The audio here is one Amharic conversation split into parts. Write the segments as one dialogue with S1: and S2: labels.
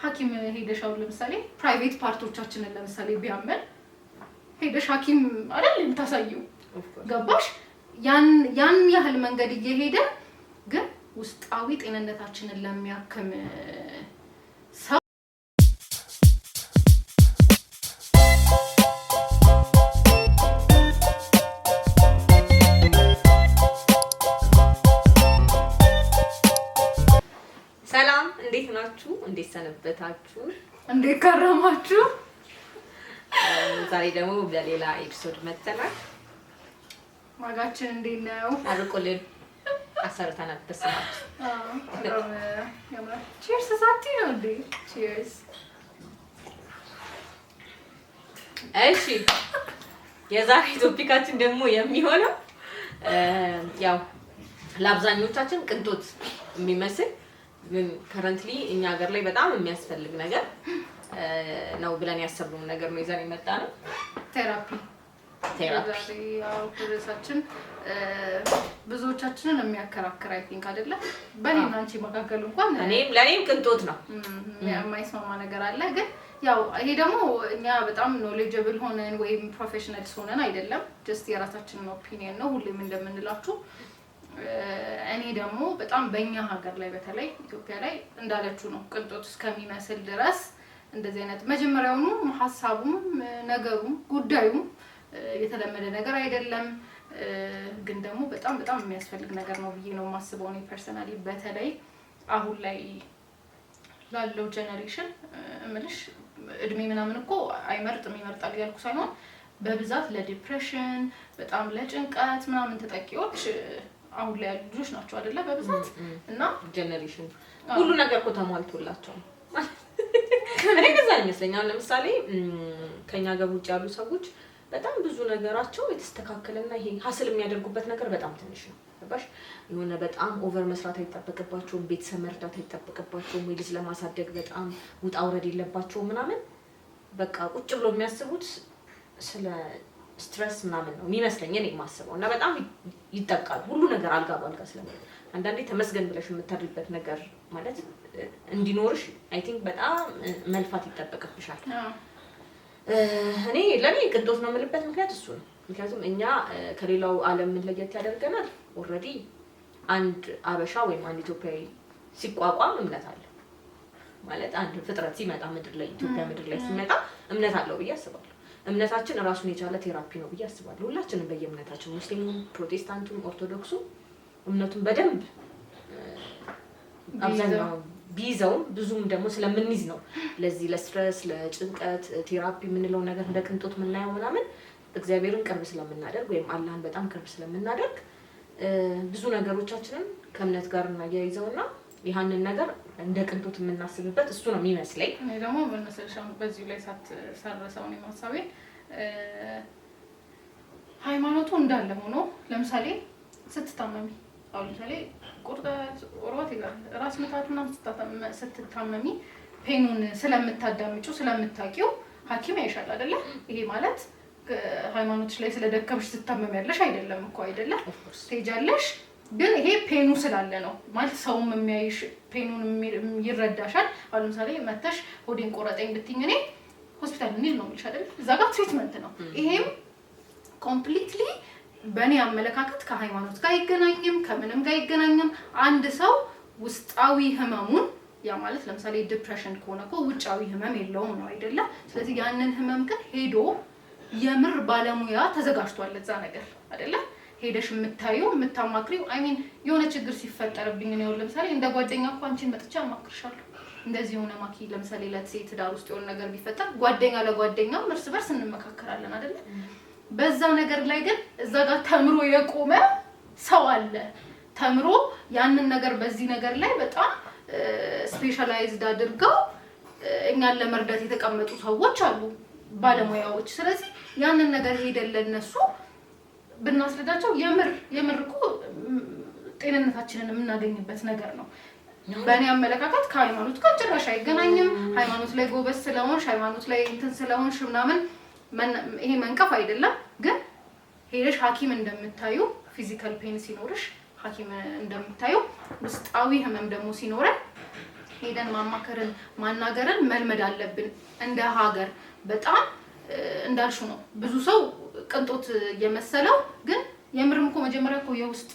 S1: ሐኪም ሄደሽ አሁን ለምሳሌ private part ኦቻችንን ለምሳሌ ቢያመን ሄደሽ ሐኪም አይደል የምታሳየው? ገባሽ? ያን ያህል መንገድ እየሄደ ግን ውስጣዊ ጤንነታችንን ለሚያክም ሰው።
S2: ሰላም፣ እንዴት ናችሁ? እንዴት ሰነበታችሁ?
S1: እንዴት ከረማችሁ?
S2: ዛሬ ደግሞ በሌላ episode መጥተናል።
S1: ዋጋችን እንዴት ነው?
S2: አርቆልን አሰርተናል። በስማችሁ።
S1: በጣም ያምራል። Cheers ሳቲ ነው እንዴ? Cheers።
S2: እሺ፣ የዛሬ topic ኣችን ደግሞ የሚሆነው ያው ለአብዛኞቻችን ቅንጦት የሚመስል ግን currently እኛ ሀገር ላይ በጣም የሚያስፈልግ ነገር ነው ብለን ያሰብነው ነገር ነው ይዘን የመጣ ነው።
S1: Therapy።
S2: Therapy።
S1: ዛሬ ያው ርዕሳችን ብዙዎቻችንን የሚያከራክር I think አይደለ? በእኔና አንቺ መካከል እንኳን
S2: እኔም ለእኔም ቅንጦት ነው።
S1: የማይስማማ ነገር አለ። ግን ያው ይሄ ደግሞ እኛ በጣም knowledgeable ሆነን ወይም professionals ሆነን አይደለም። Just የራሳችንን opinion ነው ሁሌም እንደምንላችሁ። እኔ ደግሞ በጣም በእኛ ሀገር ላይ፣ በተለይ ኢትዮጵያ ላይ እንዳለችው ነው፣ ቅንጦት እስከሚመስል ድረስ እንደዚህ አይነት መጀመሪያውኑ ሀሳቡም ነገሩም ጉዳዩም የተለመደ ነገር አይደለም። ግን ደግሞ በጣም በጣም የሚያስፈልግ ነገር ነው ብዬ ነው የማስበው እኔ personally፣ በተለይ አሁን ላይ ላለው generation እምልሽ እድሜ ምናምን እኮ አይመርጥም፣ ይመርጣል እያልኩ ሳይሆን በብዛት ለ depression፣ በጣም ለጭንቀት ምናምን ተጠቂዎች አሁን ላይ ያሉ ልጆች ናቸው አይደለ በብዛት? እና
S2: Generation ሁሉ ነገር እኮ ተሟልቶላቸው ነው። እኔ እንደዛ ነው ይመስለኝ። አሁን ለምሳሌ ከኛ ሀገር ውጭ ያሉ ሰዎች በጣም ብዙ ነገራቸው የተስተካከለና ይሄ hustle የሚያደርጉበት ነገር በጣም ትንሽ ነው። ገባሽ? የሆነ በጣም over መስራት አይጠበቅባቸውም፣ ቤተሰብ መርዳት አይጠበቅባቸውም፣ ወይ ልጅ ለማሳደግ በጣም ውጣ ውረድ የለባቸውም ምናምን። በቃ ቁጭ ብሎ የሚያስቡት ስለ stress ምናምን ነው የሚመስለኝ እኔ የማስበው። እና በጣም ይጠቃሉ። ሁሉ ነገር አልጋ በአልጋ ስለሚሆን አንዳንዴ ተመስገን ብለሽ የምታድሪበት ነገር ማለት እንዲኖርሽ I think በጣም መልፋት ይጠበቅብሻል። እኔ ለእኔ ቅንጦት ነው የምልበት ምክንያት እሱ ነው። ምክንያቱም እኛ ከሌላው ዓለም ምን ለየት ያደርገናል? Already አንድ አበሻ ወይም አንድ ኢትዮጵያዊ ሲቋቋም እምነት አለ ማለት፣ አንድ ፍጥረት ሲመጣ ምድር ላይ፣ ኢትዮጵያ ምድር ላይ ሲመጣ እምነት አለው ብዬ አስባለሁ። እምነታችን ራሱን የቻለ therapy ነው ብዬ አስባለሁ። ሁላችንም በየእምነታችን፣ ሙስሊሙም፣ ፕሮቴስታንቱም፣ ኦርቶዶክሱ እምነቱን በደንብ አብዛኛው ቢይዘውም ብዙም ደግሞ ስለምንይዝ ነው ለዚህ ለ stress፣ ለጭንቀት therapy የምንለው ነገር እንደ ቅንጦት የምናየው ምናምን። እግዚአብሔርን ቅርብ ስለምናደርግ ወይም አላህን በጣም ቅርብ ስለምናደርግ ብዙ ነገሮቻችንን ከእምነት ጋር እናያይዘውና ያንን ነገር እንደ ቅንጦት የምናስብበት እሱ ነው የሚመስለኝ።
S1: እኔ ደግሞ ምን መሰለሽ፣ አሁን በዚሁ ላይ ሳትሳረሰው እኔ ሀሳቤን ሃይማኖቱ እንዳለ ሆኖ ለምሳሌ ስትታመሚ፣ አሁን ለምሳሌ ቁርጠት፣ ኦርባት ይላል፣ ራስ ምታት ምናምን ስትታመሚ pain ኡን ስለምታዳምጪው፣ ስለምታውቂው ሐኪም ያይሻል አይደለ? ይሄ ማለት ሃይማኖትሽ ላይ ስለደከምሽ ትታመሚያለሽ አይደለም እኮ፣ አይደለ? ትሄጃለሽ፣ ግን ይሄ pain ኡ ስላለ ነው ማለት ሰውም የሚያይሽ pain ኡን ይረዳሻል። አሁን ለምሳሌ መተሽ ሆዴን ቆረጠኝ ብትይኝ እኔ ሆስፒታል እንሂድ ነው የምልሽ አይደል? እዛ ጋር treatment ነው። ይሄም completely በእኔ አመለካከት ከሃይማኖት ጋር አይገናኝም፣ ከምንም ጋር አይገናኝም። አንድ ሰው ውስጣዊ ህመሙን፣ ያ ማለት ለምሳሌ depression ከሆነ እኮ ውጫዊ ህመም የለውም ነው አይደለ? ስለዚህ ያንን ህመም ግን ሄዶ የምር ባለሙያ ተዘጋጅቷል ለዛ ነገር አይደለ? ሄደሽ የምታዩ፣ የምታማክሪው፣ I mean የሆነ ችግር ሲፈጠርብኝ ነው፣ ለምሳሌ እንደ ጓደኛ እኮ አንቺን መጥቼ አማክርሻለሁ። እንደዚህ የሆነ ማኪ፣ ለምሳሌ let's say ትዳር ውስጥ የሆነ ነገር ቢፈጠር ጓደኛ ለጓደኛም እርስ በርስ እንመካከራለን አይደለ? በዛ ነገር ላይ ግን እዛ ጋር ተምሮ የቆመ ሰው አለ። ተምሮ ያንን ነገር በዚህ ነገር ላይ በጣም specialized አድርገው እኛን ለመርዳት የተቀመጡ ሰዎች አሉ፣ ባለሙያዎች። ስለዚህ ያንን ነገር ሄደን ለነሱ ብናስረዳቸው የምር የምር እኮ ጤንነታችንን የምናገኝበት ነገር ነው። በእኔ አመለካከት ከሃይማኖት ጋር ጭራሽ አይገናኝም። ሃይማኖት ላይ ጎበዝ ስለሆንሽ፣ ሃይማኖት ላይ እንትን ስለሆንሽ ምናምን ይሄ መንቀፍ አይደለም። ግን ሄደሽ ሐኪም እንደምታዩ፣ physical pain ሲኖርሽ ሐኪም እንደምታዩ፣ ውስጣዊ ህመም ደግሞ ሲኖረን ሄደን ማማከርን ማናገርን መልመድ አለብን እንደ ሀገር። በጣም እንዳልሽው ነው፣ ብዙ ሰው ቅንጦት እየመሰለው፣ ግን የምርም እኮ መጀመሪያ እኮ የውስጥ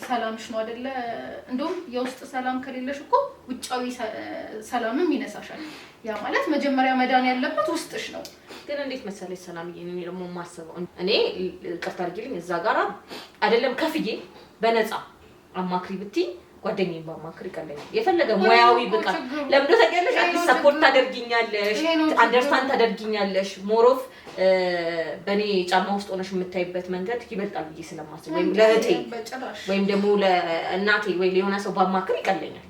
S1: ሰላምሽ ነው አይደለ? እንደውም የውስጥ ሰላም ከሌለሽ እኮ ውጫዊ ሰላምም ይነሳሻል። ያ ማለት መጀመሪያ መዳን ያለበት ውስጥሽ ነው።
S2: ግን እንዴት መሰለሽ ሰላምዬ፣ እኔ ደግሞ የማስበው፣ እኔ ይቅርታ አድርጊልኝ፣ እዛ ጋራ አይደለም ከፍዬ በነፃ አማክሪ ብትይ ጓደኛዬን ባማክር ይቀለኛል። የፈለገ ሙያዊ ብቃት ለምን ታውቂያለሽ? At least support ታደርጊኛለሽ፣ understand ታደርጊኛለሽ። More of በእኔ ጫማ ውስጥ ሆነሽ የምታይበት መንገድ ይበልጣል ብዬ ስለማስብ ወይም ለእህቴ ወይም ደግሞ ለእናቴ ወይ ለሆነ ሰው ባማክር ይቀለኛል።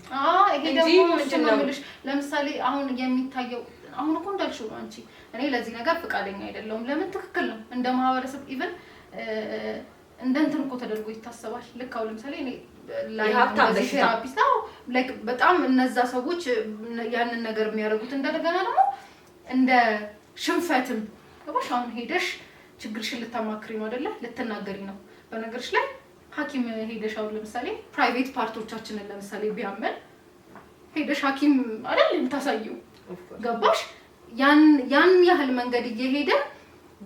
S1: ይሄ ደግሞ ምንድን ነው የምልሽ፣ ለምሳሌ አሁን የሚታየው፣ አሁን እኮ እንዳልሽው ነው አንቺ፣ እኔ ለዚህ ነገር ፈቃደኛ አይደለሁም። ለምን? ትክክል ነው። እንደ ማህበረሰብ even እንደ እንትን እኮ ተደርጎ ይታሰባል። ልክ አሁን ለምሳሌ እኔ therapist በጣም እነዛ ሰዎች ያንን ነገር የሚያደርጉት እንደገና ደግሞ እንደ ሽንፈትም፣ ገባሽ? አሁን ሄደሽ ችግርሽን ልታማክሪ ነው አይደለ? ልትናገሪ ነው። በነገርሽ ላይ ሐኪም ሄደሽ አሁን ለምሳሌ private part ኦቻችንን ለምሳሌ ቢያመን ሄደሽ ሐኪም አይደል የምታሳየው? ገባሽ? ያን ያህል መንገድ እየሄደ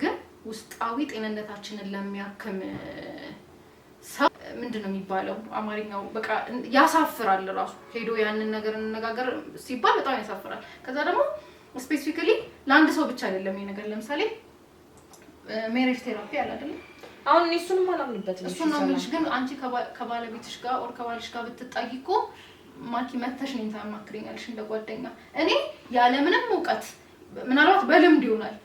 S1: ግን ውስጣዊ ጤንነታችንን ለሚያክም ሰው ምንድን ነው የሚባለው አማርኛው? በቃ ያሳፍራል። ራሱ ሄዶ ያንን ነገር እንነጋገር ሲባል በጣም ያሳፍራል። ከዛ ደግሞ specifically ለአንድ ሰው ብቻ አይደለም ይሄ ነገር። ለምሳሌ marriage therapy አለ አይደለ?
S2: አሁን እኔ እሱንም አላምንበትም።
S1: እሱን ነው የምልሽ። ግን አንቺ ከባለቤትሽ ጋር or ከባልሽ ጋር ብትጣይ እኮ ማኪ መተሽ እኔን ታማክሪኛለሽ እንደ ጓደኛ። እኔ ያለምንም እውቀት፣ ምናልባት በልምድ ይሆናል፣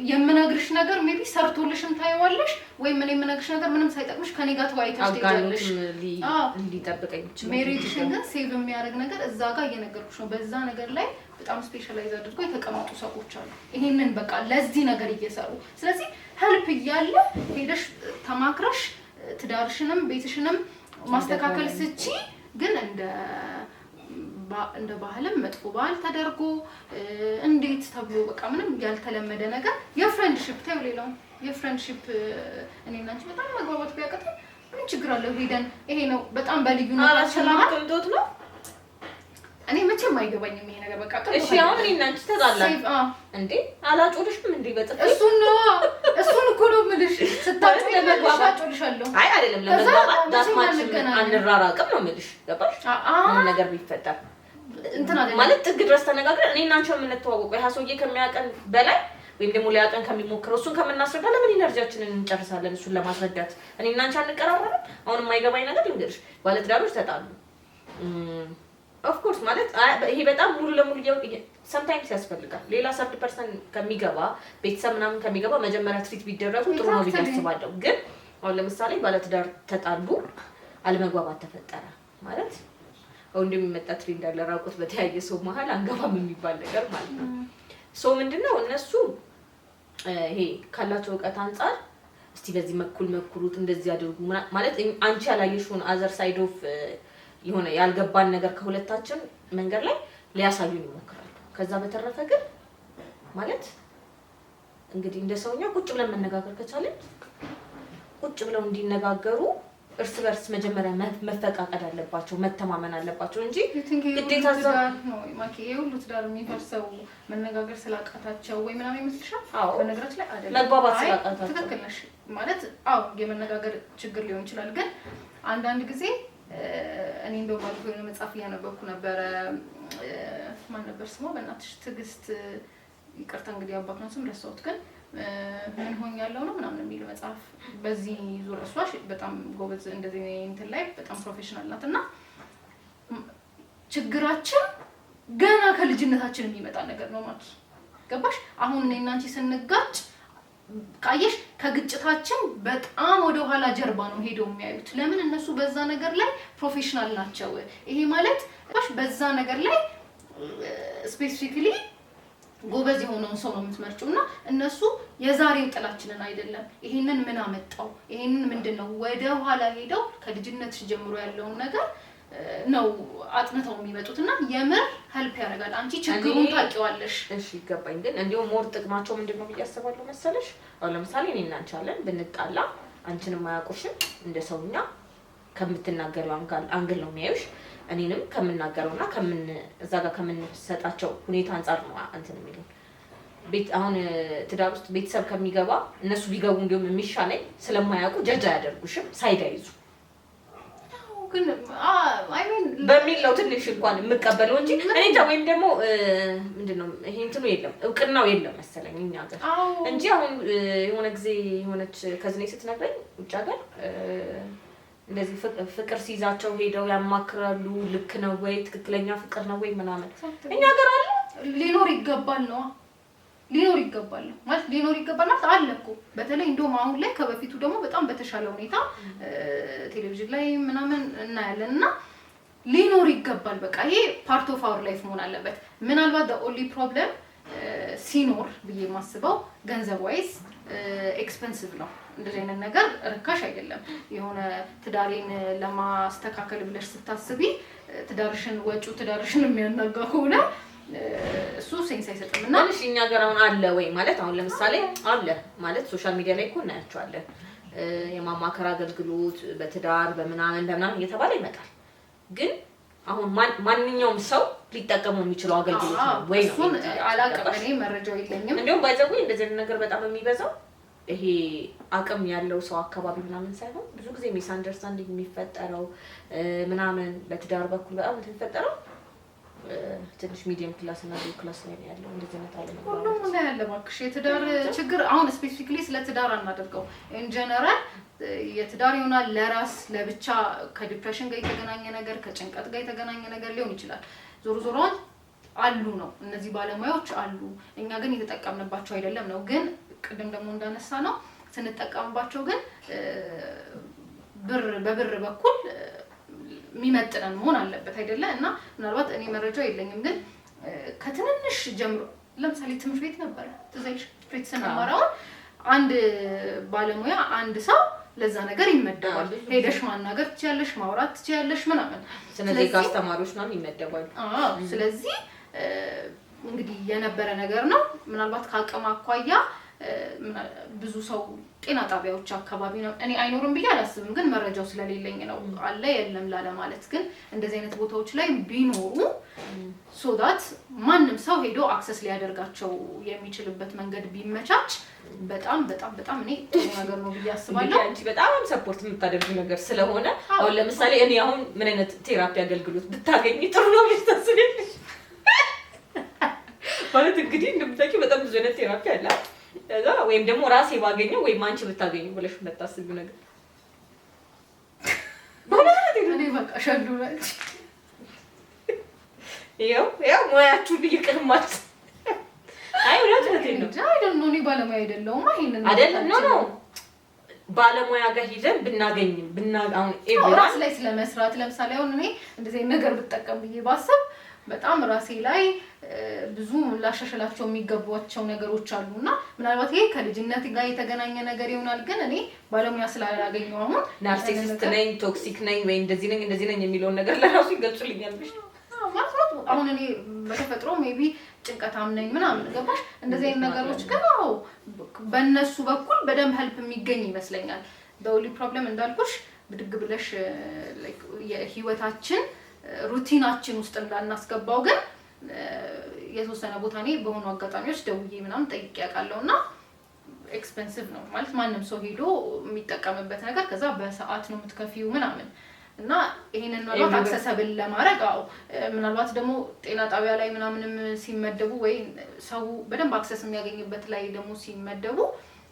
S1: የምነግርሽ ነገር maybe ሰርቶልሽም ታየዋለሽ፣ ወይም እኔ የምነግርሽ ነገር ምንም ሳይጠቅምሽ ከኔ ጋር ተወያይተሽ ትሄጃለሽ።
S2: ሊጠብቀኝ ይችላል።
S1: Marriage ሽን ግን save የሚያደርግ ነገር እዛ ጋር እየነገርኩሽ ነው። በዛ ነገር ላይ በጣም specialize አድርገው የተቀመጡ ሰዎች አሉ። ይሄንን በቃ ለዚህ ነገር እየሰሩ። ስለዚህ help እያለ ሄደሽ ተማክረሽ ትዳርሽንም ቤትሽንም ማስተካከል ስቺ፣ ግን እንደ ባህልም መጥፎ ባህል ተደርጎ እንዴት ተብሎ በቃ ምንም ያልተለመደ ነገር። የ friendship ተይው፣ ሌላውን የ friendship እኔና አንቺ በጣም መግባባት ቢያቅተን ምን ችግር አለው? ሄደን ይሄ ነው በጣም በልዩነታችን መሀል
S2: ቅንጦት ነው።
S1: እኔ መቼም አይገባኝም ይሄ ነገር፣ በቃ ቅንጦት።
S2: እሺ፣ አሁን እኔና አንቺ ተጣላን እንዴ? አላጮልሽም እንዴ በጥፊ?
S1: እሱን ነው፣ እሱን እኮ ነው የምልሽ። ስታጮኝ
S2: ለመግባባት
S1: አጮልሻለሁ።
S2: አይ አይደለም፣ ለመግባባት that much አንራራቅም ነው የምልሽ። ገባሽ? ምንም ነገር ቢፈጠር
S1: እንትን አይደለም።
S2: ማለት ጥግ ድረስ ተነጋግረን እኔ እና አንቺ የምንተዋወቀው ያ ሰውዬ ከሚያውቀን በላይ ወይም ደግሞ ሊያውቀን ከሚሞክረው እሱን ከምናስረዳ ለምን energy ያችንን እንጨርሳለን? እሱን ለማስረዳት እኔ እና አንቺ አንቀራረብም። አሁን የማይገባኝ ነገር ልንገርሽ፣ ባለትዳሮች ተጣሉ። Of course ማለት ይሄ በጣም ሙሉ ለሙሉ sometimes ያስፈልጋል። ሌላ third person ከሚገባ፣ ቤተሰብ ምናምን ከሚገባ መጀመሪያ treat ቢደረጉ ጥሩ ነው ብዬ አስባለሁ። ግን አሁን ለምሳሌ ባለትዳር ተጣሉ፣ አለመግባባት ተፈጠረ ማለት አሁን እንደሚመጣ trend አለ፣ ራቁት በተያየ ሰው መሀል አንገባም የሚባል ነገር ማለት ነው። So ምንድነው፣ እነሱ ይሄ ካላቸው እውቀት አንጻር እስቲ በዚህ በኩል መኩሩት፣ እንደዚህ አድርጉ ማለት አንቺ ያላየሽውን other side of የሆነ ያልገባን ነገር ከሁለታችን መንገድ ላይ ሊያሳዩን ይሞክራሉ። ከዛ በተረፈ ግን ማለት እንግዲህ እንደ ሰውኛ ቁጭ ብለን መነጋገር ከቻለን ቁጭ ብለው እንዲነጋገሩ እርስ በርስ መጀመሪያ መፈቃቀድ አለባቸው፣ መተማመን አለባቸው እንጂ ግዴታ
S1: የሁሉ ትዳር የሚፈርሰው መነጋገር ስላቃታቸው ወይ ምናምን ይመስልሻል?
S2: አዎ።
S1: በነገራችን ላይ አይደለም።
S2: መግባባት
S1: አይ፣
S2: ስላቃታቸው።
S1: ትክክል ነሽ። ማለት አዎ የመነጋገር ችግር ሊሆን ይችላል። ግን አንዳንድ ጊዜ እኔ እንደው ባለፈው የሆነ መጽሐፍ እያነበብኩ ነበረ። ማን ነበር ስሟ? በእናትሽ ትዕግስት፣ ይቅርታ እንግዲህ አባቷን ስም ረሳሁት። ግን ምን ሆኛለሁ ነው ምናምን የሚል መጽሐፍ፣ በዚህ ዙሪያ እሷ በጣም ጎበዝ፣ እንደዚህ እንትን ላይ በጣም professional ናት። እና ችግራችን ገና ከልጅነታችን የሚመጣ ነገር ነው ማለት፣ ገባሽ? አሁን እኔ እና አንቺ ስንጋጭ ካየሽ ከግጭታችን በጣም ወደ ኋላ ጀርባ ነው ሄደው የሚያዩት። ለምን? እነሱ በዛ ነገር ላይ professional ናቸው። ይሄ ማለት ገባሽ? በዛ ነገር ላይ specifically ጎበዝ የሆነውን ሰው ነው የምትመርጪው። እና እነሱ የዛሬው ጥላችንን አይደለም፣ ይሄንን ምን አመጣው፣ ይሄንን ምንድን ነው፣ ወደ ኋላ ሄደው ከልጅነትሽ ጀምሮ ያለውን ነገር ነው አጥንተው የሚመጡት። እና የምር help ያደርጋል። አንቺ ችግሩን ታውቂዋለሽ።
S2: እሺ ይገባኝ። ግን እንዲሁም more ጥቅማቸው ምንድን ነው ብዬ አስባለሁ መሰለሽ? አሁን ለምሳሌ እኔ እና አንቺ አለን ብንጣላ አንቺንም አያውቁሽም፣ እንደ ሰውኛ ከምትናገሪው angle ነው የሚያዩሽ። እኔንም ከምናገረውና ከምን እዛ ጋር ከምንሰጣቸው ሁኔታ አንጻር ነው እንትን የሚሉን። ቤት አሁን ትዳር ውስጥ ቤተሰብ ከሚገባ እነሱ ቢገቡ እንዲሁም የሚሻለኝ ስለማያውቁ judge አያደርጉሽም፣ side አይዙ
S1: ግን I mean
S2: በሚል ነው ትንሽ እንኳን የምቀበለው እንጂ እኔ እንጃ። ወይም ደግሞ ምንድን ነው ይሄ እንትኑ የለም፣ እውቅናው የለም መሰለኝ እኛ ሀገር እንጂ አሁን የሆነ ጊዜ የሆነች cousin ኤ ስትነግረኝ ውጭ ሀገር እንደዚህ ፍቅር ሲይዛቸው ሄደው ያማክራሉ። ልክ ነው ወይ፣ ትክክለኛ ፍቅር ነው ወይ ምናምን። እኛ ሀገር አለ።
S1: ሊኖር ይገባል ነው፣ ሊኖር ይገባል ነው ማለት፣ ሊኖር ይገባል ማለት አለ እኮ። በተለይ እንደውም አሁን ላይ ከበፊቱ ደግሞ በጣም በተሻለ ሁኔታ ቴሌቪዥን ላይ ምናምን እናያለን እና ሊኖር ይገባል። በቃ ይሄ part of our life መሆን አለበት። ምናልባት only problem ሲኖር ብዬ የማስበው ገንዘብ wise expensive ነው። እንደዚህ አይነት ነገር ርካሽ አይደለም። የሆነ ትዳሬን ለማስተካከል ብለሽ ስታስቢ ትዳርሽን ወጪው ትዳርሽን የሚያናጋ ከሆነ እሱ sense አይሰጥም። እና
S2: እና እኛ ሀገር አሁን አለ ወይ ማለት፣ አሁን ለምሳሌ አለ ማለት social media ላይ እኮ እናያቸዋለን። የማማከር አገልግሎት በትዳር በምናምን በምናምን እየተባለ ይመጣል። ግን አሁን ማንኛውም ሰው ሊጠቀመው የሚችለው አገልግሎት ነው ወይ ነው?
S1: እሱን አላውቅም፣ እኔ መረጃው የለኝም።
S2: እንዲሁም by the way እንደዚህ አይነት ነገር በጣም የሚበዛው ይሄ አቅም ያለው ሰው አካባቢ ምናምን ሳይሆን ብዙ ጊዜ misunderstanding የሚፈጠረው ምናምን በትዳር በኩል በጣም እንትን የሚፈጠረው ትንሽ medium class እና low class ላይ ነው ያለው እንደዚህ አይነት አለመግባባት።
S1: ሁሉም ላይ ያለ እባክሽ የትዳር ችግር። አሁን specifically ስለ ትዳር አናደርገው፣ in general የትዳር ይሆናል፣ ለራስ ለብቻ ከ depression ጋር የተገናኘ ነገር፣ ከጭንቀት ጋር የተገናኘ ነገር ሊሆን ይችላል። ዞሮ ዞሮ አሉ ነው፣ እነዚህ ባለሙያዎች አሉ። እኛ ግን የተጠቀምንባቸው አይደለም ነው። ግን ቅድም ደግሞ እንዳነሳ ነው ስንጠቀምባቸው ግን ብር በብር በኩል የሚመጥነን መሆን አለበት አይደለ? እና ምናልባት እኔ መረጃው የለኝም፣ ግን ከትንንሽ ጀምሮ ለምሳሌ ትምህርት ቤት ነበረ፣ ትዝ አይልሽ? ትምህርት ቤት ስንማር አሁን አንድ ባለሙያ፣ አንድ ሰው ለዛ ነገር ይመደባል።
S2: ብዙ
S1: ሄደሽ ማናገር ትችያለሽ፣ ማውራት ትችያለሽ ምናምን።
S2: ስነ ዜጋ አስተማሪዎች ምናምን ይመደባሉ።
S1: አዎ፣ ስለዚህ እንግዲህ የነበረ ነገር ነው። ምናልባት ከአቅም አኳያ ብዙ ሰው ጤና ጣቢያዎች አካባቢ ነው፣ እኔ አይኖርም ብዬ አላስብም፣ ግን መረጃው ስለሌለኝ ነው አለ የለም ላለ ማለት። ግን እንደዚህ አይነት ቦታዎች ላይ ቢኖሩ so that ማንም ሰው ሄዶ access ሊያደርጋቸው የሚችልበት መንገድ ቢመቻች በጣም በጣም በጣም እኔ ጥሩ ነገር ነው ብዬ አስባለሁ።
S2: እንግዲህ አንቺ በጣም support የምታደርጊው ነገር ስለሆነ አሁን ለምሳሌ እኔ አሁን ምን አይነት therapy አገልግሎት ብታገኝ ጥሩ ነው ብለሽ ታስቢያለሽ? ማለት እንግዲህ እንደምታውቂው በጣም ብዙ አይነት therapy አለ። ከዛ ወይም ደግሞ ራሴ ባገኘው ወይም አንቺ ብታገኘው ብለሽ የምታስቢው ነገር?
S1: እኔ በቃ ሸሉ ነች።
S2: ይኸው ያው ሙያችሁን እየቀማች። አይ እውነት እውነቴን ነው።
S1: I don't know፣ እኔ ባለሙያ አይደለሁም። ይሄንን
S2: አይደለም፣ no፣ ባለሙያ ጋር ሂደን ብናገኝ አሁን
S1: አዎ፣ ራስ ላይ ስለመስራት ለምሳሌ አሁን እኔ እንደዚህ አይነት ነገር ብጠቀም ብዬ ባስብ በጣም ራሴ ላይ ብዙ ላሻሽላቸው የሚገቧቸው ነገሮች አሉ እና ምናልባት ይሄ ከልጅነት ጋር የተገናኘ ነገር ይሆናል። ግን እኔ ባለሙያ ስላላገኘው አሁን
S2: narcissist ነኝ፣ toxic ነኝ ወይ እንደዚህ ነኝ እንደዚህ ነኝ የሚለውን ነገር ለራሱ ይገልጹልኛል ብለሽ ነው?
S1: አዎ፣ ማለት ነው። አሁን እኔ በተፈጥሮ maybe ጭንቀታም ነኝ ምናምን፣ ገባሽ? እንደዚህ አይነት ነገሮች ግን አዎ በእነሱ በኩል በደንብ help የሚገኝ ይመስለኛል። The only problem እንዳልኩሽ ብድግ ብለሽ like የህይወታችን routine ኣችን ውስጥ እንዳናስገባው ግን የተወሰነ ቦታ እኔ በሆኑ አጋጣሚዎች ደውዬ ምናምን ጠይቄ ያውቃለሁ እና expensive ነው፣ ማለት ማንም ሰው ሄዶ የሚጠቀምበት ነገር፣ ከዛ በሰዓት ነው የምትከፊው ምናምን እና ይሄንን ምናልባት accessible ለማድረግ፣ አዎ ምናልባት ደግሞ ጤና ጣቢያ ላይ ምናምንም ሲመደቡ ወይ ሰው በደንብ access የሚያገኝበት ላይ ደግሞ ሲመደቡ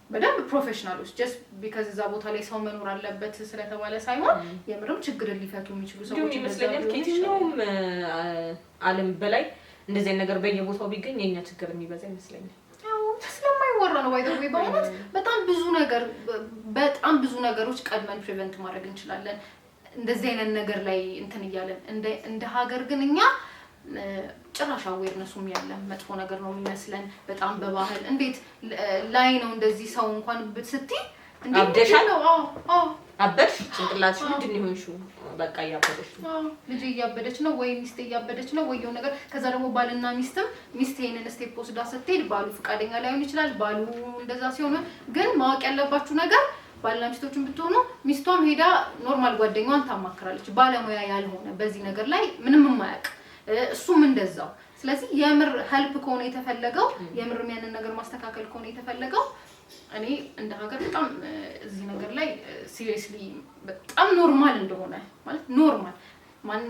S1: በደንብ professional ኦች just because እዛ ቦታ ላይ ሰው መኖር አለበት ስለተባለ ሳይሆን የምርም ችግርን ሊፈቱ የሚችሉ
S2: እንዲሁም
S1: ሰዎች እንደዛ
S2: ይመስለኛል
S1: ቢሆኑ
S2: ከየትኛውም
S1: ይሻላል።
S2: ዓለም በላይ እንደዚህ አይነት ነገር በየቦታው ቢገኝ የኛ ችግር የሚበዛ ይመስለኛል።
S1: ያው ስለማይወራ ነው by the way። በእውነት በጣም ብዙ ነገር፣ በጣም ብዙ ነገሮች ቀድመን prevent ማድረግ እንችላለን። እንደዚህ አይነት ነገር ላይ እንትን እያለን እንደ ሀገር ግን እኛ ጭራሽ awareness ኡም ያለ መጥፎ ነገር ነው የሚመስለን። በጣም በባህል እንዴት ላይ ነው እንደዚህ ሰው እንኳን ስትይ እንዴ
S2: አብደሻል?
S1: ምንድን ነው? አዎ።
S2: አበድሽ፣ ጭንቅላትሽ ምንድን ነው የሆንሽው? በቃ እያበደሽ ነው።
S1: አዎ፣ ልጄ እያበደች ነው ወይ ሚስቴ እያበደች ነው ወይ የሆነ ነገር። ከዛ ደግሞ ባልና ሚስትም ሚስት ይሄንን step ወስዳ ስትሄድ ባሉ ፈቃደኛ ላይሆን ይችላል። ባሉ እንደዛ ሲሆን ግን ማወቅ ያለባችሁ ነገር ባልና ሚስቶችን ብትሆኑ ሚስቷም ሄዳ normal ጓደኛዋን ታማክራለች፣ ባለሙያ ያልሆነ፣ በዚህ ነገር ላይ ምንም የማያውቅ፣ እሱም እንደዛው። ስለዚህ የምር help ከሆነ የተፈለገው፣ የምርም ያንን ነገር ማስተካከል ከሆነ የተፈለገው፣ እኔ እንደ ሀገር በጣም እዚህ ነገር ላይ seriously በጣም normal እንደሆነ፣ ማለት normal ማን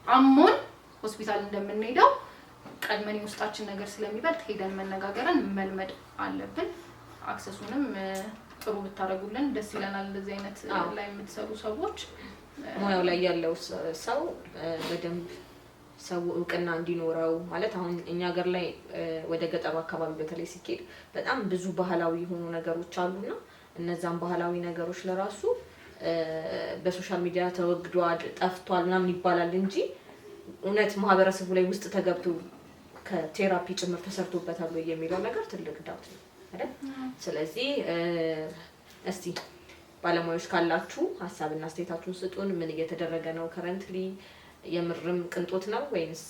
S1: አሞን ሆስፒታል እንደምንሄደው ቀድመን የውስጣችን ነገር ስለሚበልጥ ሄደን መነጋገርን መልመድ አለብን። Access ኡንም ጥሩ ብታደርጉልን ደስ ይለናል። እንደዚህ አይነት ላይ የምትሰሩ ሰዎች።
S2: ሙያው ላይ ያለው ሰው በደንብ ሰው እውቅና እንዲኖረው፣ ማለት አሁን እኛ ሀገር ላይ ወደ ገጠሩ አካባቢ በተለይ ሲኬድ በጣም ብዙ ባህላዊ የሆኑ ነገሮች አሉና እነዛን ባህላዊ ነገሮች ለራሱ በ social media ተወግዷል፣ ጠፍቷል ምናምን ይባላል እንጂ እውነት ማህበረሰቡ ላይ ውስጥ ተገብቶ ከ therapy ጭምር ተሰርቶበታል ወይ የሚለው ነገር ትልቅ doubt ነው አይደል? ስለዚህ እስቲ ባለሙያዎች ካላችሁ ሀሳብና አስተያየታችሁን ስጡን። ምን እየተደረገ ነው currently? የምርም ቅንጦት ነው ወይንስ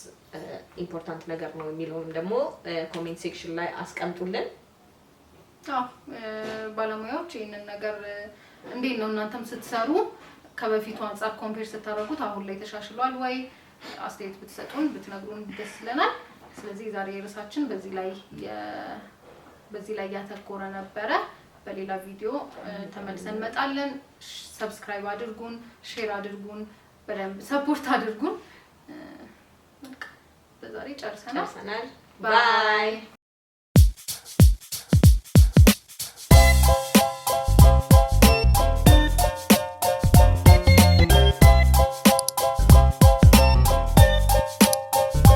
S2: important ነገር ነው የሚለውንም ደግሞ comment section ላይ አስቀምጡልን።
S1: አዎ፣ ባለሙያዎች ይህንን ነገር እንዴት ነው፣ እናንተም ስትሰሩ ከበፊቱ አንጻር compare ስታደርጉት አሁን ላይ ተሻሽሏል ወይ? አስተያየት ብትሰጡን፣ ብትነግሩን ደስ ይለናል። ስለዚህ ዛሬ ርዕሳችን በዚህ ላይ ያተኮረ ነበረ። በሌላ ቪዲዮ ተመልሰን እንመጣለን። Subscribe አድርጉን፣ share አድርጉን፣ በደንብ support አድርጉን። በቃ በዛሬ ጨርሰናል።
S2: ጨርሰናል።
S1: Bye.
S2: Bye.